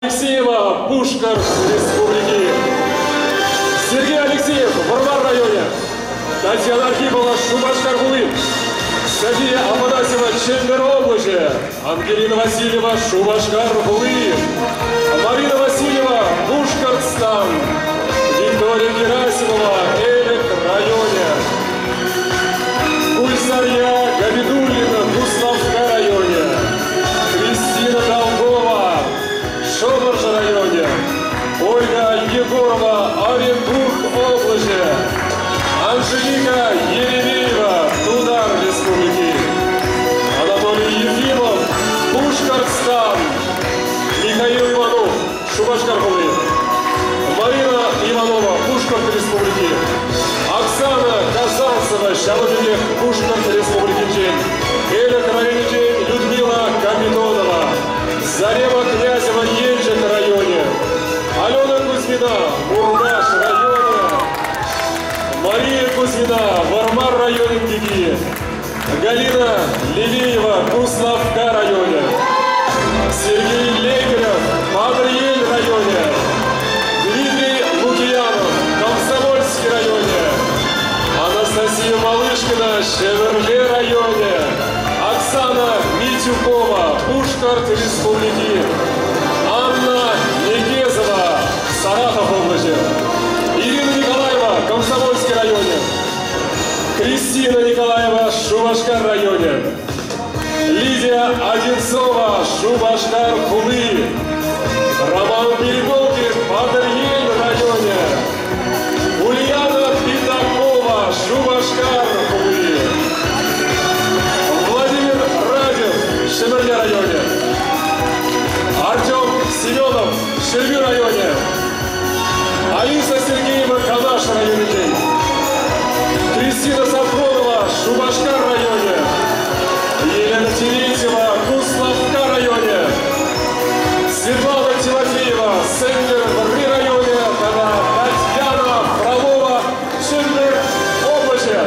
Алексеева, Пушкӑрт Республики. Сергей Алексеев, Вӑрмар районӗ. Татьяна Архипова, Шупашкар хули. София Афанасьева, Чӗмпӗр облаҫӗ. Ангелина Васильева, Шупашкар хули. Марина Васильева, Пушкӑртстан. Виктория Герасимова, Элӗк районӗ. Гульсарья Габидуллина, Куславкка районӗ. Кристина Долгова, Шӑмӑршӑ районӗ. Ольга Егорова, Оренбург облаҫӗ. Анжелика Еремеева, Тутар Республики. Анатолий Ефимов, Пушкӑртстан. Михаил Иванов, Шупашкар хули. Марина Иванова, Пушкӑрт Республики. Оксана Казанцева, ҫавӑн пекех Пушкӑрт Республикинчен. Элӗк районӗнчен Людмила Капитонова. Зарева Князева, Елчӗк районӗ. Алена Кузьмина, Мурмаш районӗ. Мария Кузьмина, Вӑрмар районӗн пики. Галина Левеева, Куславкка районӗ. Сергей Лекарев, Патӑрьел районӗ. Дмитрий Лукиянов, Комсомольски районӗ. Анастасия Малышкина, Ҫӗмӗрле районӗ. Оксана Митюкова, Пушкӑрт Республики. Анна Негезова, Саратов облаҫӗ. Ирина Николаева, Комсомольски районӗ. Кристина Николаева, Шупашкар районӗ. Лидия Одинцова, Шупашкар хули. Роман Переполкин, Патӑрьел районӗ. Ульяна Пятакова, Шупашкар хули. Владимир Радев, Ҫӗмӗрле районӗ. Артем Семенов, Ҫӗрпӳ районӗ. Алиса Сергеева, Канаш районӗнчен. Кристина Сафронова, Шупашкар районӗ. Елена Терентьева, Куславкка районӗ. Светлана Тимофеева, Сӗнтӗрвӑрри районӗ тата Татьяна Фролова, Чӗмпӗр облаҫӗ.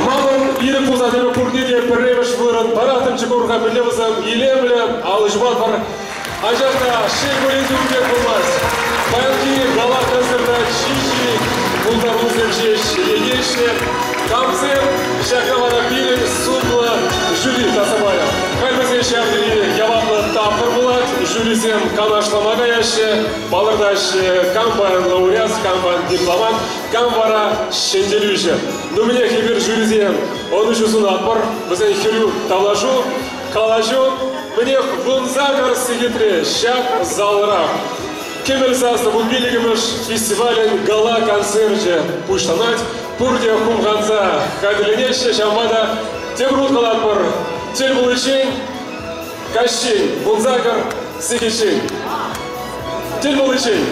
Манӑн ирӗк пулса тепӗр пурне те пӗрремӗш вырӑн параттӑмччӗ кур-ха, мӗнле вӗсем илемлӗ, алӑ ҫупатпӑр. Анчах та шел пулин те ун пек пулмасть. Паянхи гала-концерта чи-чи пултаруллисем ҫеҫ лекеҫҫӗ. Камсем ҫакна вара пирӗн сумлӑ жюри татса парӗ. Халь вӗсен ҫав тери яваплӑ тапхӑр пулать. Жюрисем канашлама каяҫҫӗ, палӑртаҫҫӗ, кам паян лауреат, кам паян дипломант, кам вара ҫӗнтерӳҫӗ. Ну, мӗнех, эпир жюрисем ӑнӑҫу сунатпӑр. Вӗсен хӗрӳ тавлашу, калаҫу мӗнех 18 сехетре ҫак залра. Кӗмӗл саслӑ 15-мӗш фестивалӗн гала-концерчӗ пуҫланать. Пурте хумханса хатӗрленеҫҫӗ, ҫавӑнпа та тепӗр хут калатпӑр. Тӗл пуличчен каҫчен, 18 сехетчен. Тӗл пуличчен!